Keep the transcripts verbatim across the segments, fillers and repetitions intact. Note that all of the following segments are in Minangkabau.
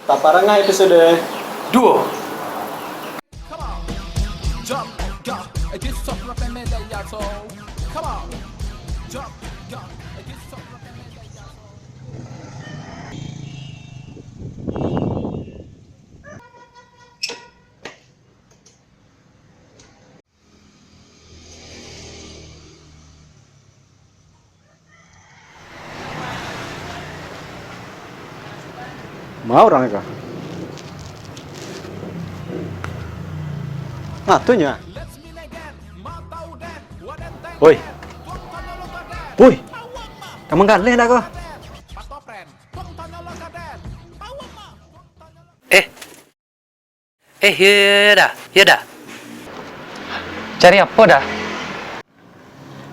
Taparangah episode duo. Ma urang ko? Ah, tu nyo. Woi. Woi. Ka manggaleh dah ko? Eh. Eh, yo, yo, yo, Da. Yo, Da. Cari apo, Da?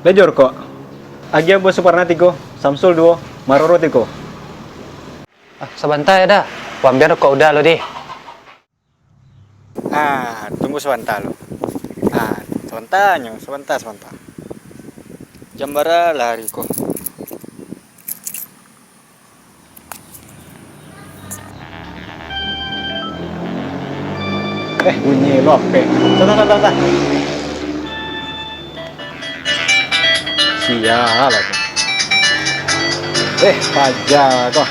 Lejor kok. Agiah buah Suparna tigo, Samsul duo, Maroro tigo. Ah, sabanta yo, Da. Wambian rokok Uda lo, dih. Ah, tunggu sabanta lo. Ah, sabanta nyo, sabanta, sabanta. Jam bara lah ari ko? Eh, bunyi lo ape? Tah, tah, tah, tah, tah. Sialah tu. Eh, paja ko.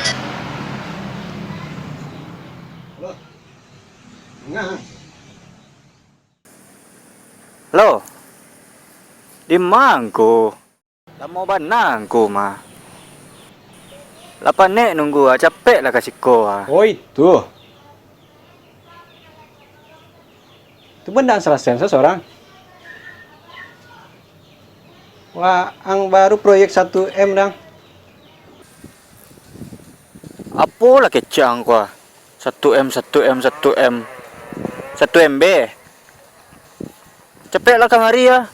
Lo. Lo. Di ma ngku? Lamo bana ngku mah. Lah panek nunggu ah, capeklah ka siko ah. Oi, tu. Tu bana salasai sasorang. Wah, ang baru proyek satu M, dang. Apolah kecek ang ko ah. Satu M, satu M, satu M. Satu M B. Capeklah kamari ah.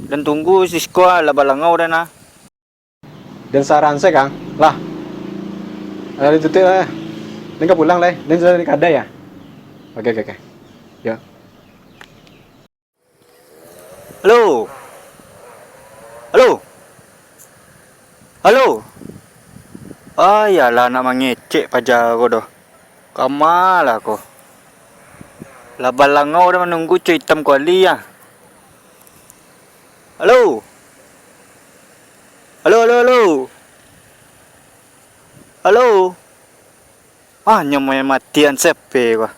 Den tunggu siko ah, lah balangau den ah. Den saran se, Kang. Lah. Lah ditutuik lah. Den ka pulang lai. Den sudah di kadai ah. Oke, oke, oke. Yo. Halo. Halo. Halo. Ah, iyolah, nak mangecek paja ko doh. Ka ma lah ko. Lah balangau dah manunggu co itam kuali ah. Halo. Halo, halo, halo. Halo. Ah, nyo main matian sepe ko.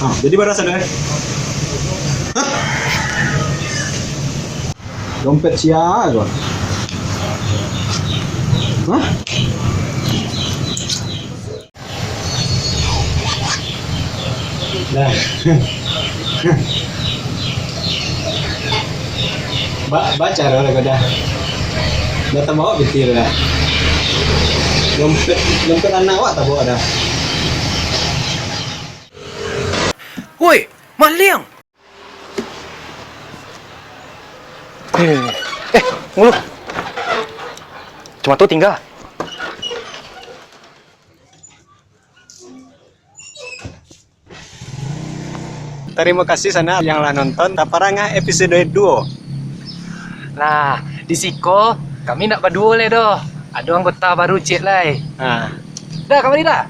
Ah, jadi bara sadonyo? Hah? Dompet sia ko? Hah? Dah. Ba-, baca dah lah kau dah. Dah tabao pitih dah. Dompet, dompet anak awak tabao dah. Woi, maliang! Eh, eh, ngulu. Kacamato tingga. Tarimo kasih sanak yang lah nonton Taparangah episode duo. Nah, di siko kami ndak baduo lai doh. Ado anggota baru ciek lai. Ah. Dah, kamari dah.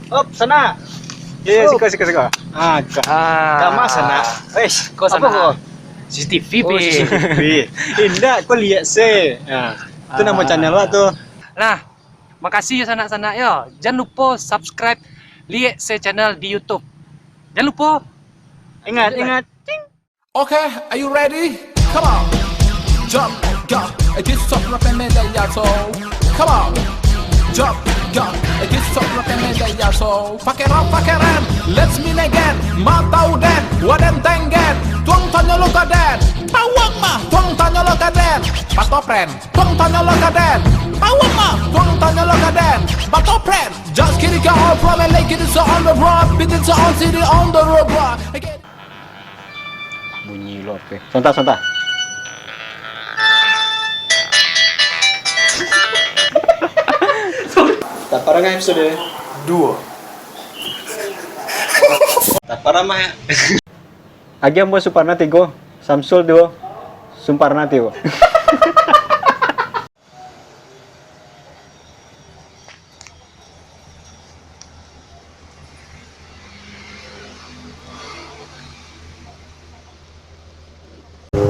Op, sanak. Yo, yo, siko, siko, siko. Ah, ka-, ah, kama sanak. Eish, ko apo sanak ko? C C T V, oh, pe. C C T V. Indak, ko liek se. Ah, tu namo channel awak tu. Nah, makasih yo sanak-sanak yo. Jan lupo subscribe, liek se channel di YouTube. Jan lupo. Ingat, ingat. Cing. Okay, are you ready? Come on. Jump, jump, it is so rock and metal, yeah, so. Come on. Jump, jump, it is so rock and metal, yeah, so. Fuck it up, fuck it up. Let's meet again. Matau den, waden tenggen. Tuang tanyo lo ka den. Pawang mah, tuang tanyo lo ka den. Patopren. Tuang tanyo lo ka den. Pawang mah, tuang tanyo lo ka den. Patopren. Just kidding, got all from L A, get it so on the road. Beat it so on city on the road, bro. Again. Bunyi lo ape? Sontak, sontak. Taparangah episode duo. Taparangah. Agiah buah Suparna tigo, Samsul tibo, Sumparna tibo.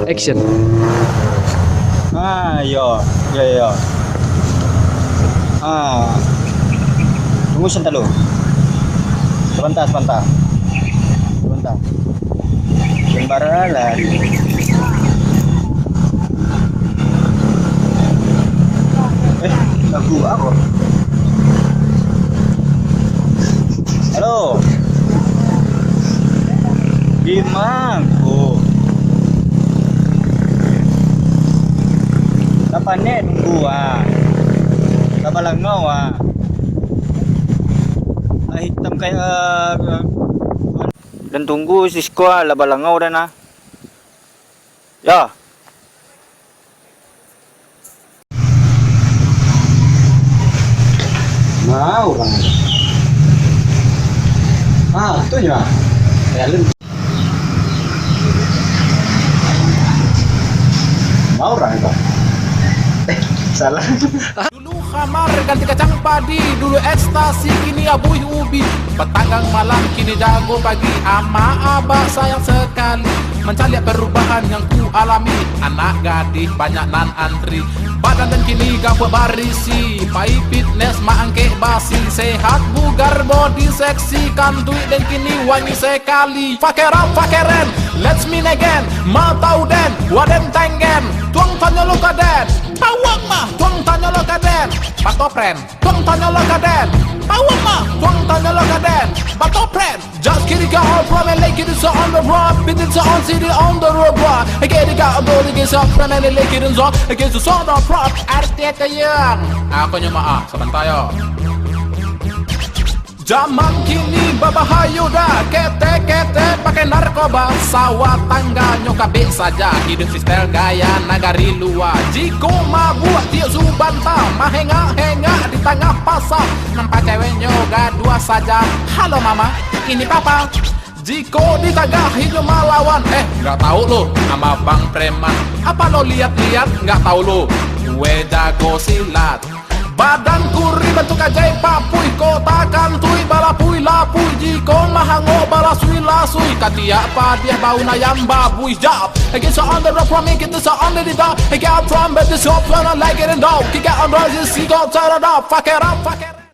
Action. Ah, iyo. Iyo, iyo. Ah. Tunggu sabanta lu. Sabanta, sabanta. Sabanta. Jan baralari. Eh, lagu apo? Halo. Di ma ko? Lah panek nunggu ah. Lah balangau ah. Lah hitam kayak, eh, dan tunggu si siko ah, lah balangau dah nah. Yo. Nah, urang. Ah, tu nyo. Ya, lu. Nah, urang itu. Eh, salah. Dulu khamar ganti kacang padi, dulu ekstasi kini abuih ubi. Batanggang malam kini jago pagi, amak abah sayang sakali. Mancaliak parubahan yang ku alami, anak gadih banyak nan antri. Badan den kini gapuak barisi, pai fitness maangkek basi. Sehat bugar body seksi, kanduik den kini wangi sakali. Fuck it up, fuck it in, let's meet again. Ma tau den, wa den tenggen. Tuang tanyo lo ka den, tawang mah. Tuang tanyo lo ka den, batopren. Tuang tanyo lo ka den, tawang mah. Tuang tanyo lo ka den, batopren. Just kidding, got all from L A, kidding, so on the road, building, so on city, on the road, bro. I get it, got all the kids up from L A, kidding, so, I get to sound of rock, arti kayang. Aku nyo maaf, sabanta yo. Jaman kini babahayo dah, ketek-ketek pakai narkoba, sawah tangganyo kabek saja, hidup freestyle gaya nagari lua. Jiko mabuak tiok subanta, mahengak-hengak di tangah pasa, nampak ceweknyo gadua saja. Halo mama, ini papa. Jiko ditagah inyo malawan, eh, nggak tahu lo, ama bang preman. Apa lo lihat-lihat, nggak tahu lo. Gue jago silat. Badan kuri bantuak kajai papuih, kota kantuik balapui-lapui, jiko mahangok balasui-lasui, katiak padiah baun ayam babuih, jap. Again, so on the rock from me, get this on the dog. Again, I'm from, but this up, run, I like it and dog. Kick out on drugs, this, he gon' turn it up, fuck it up, fuck it.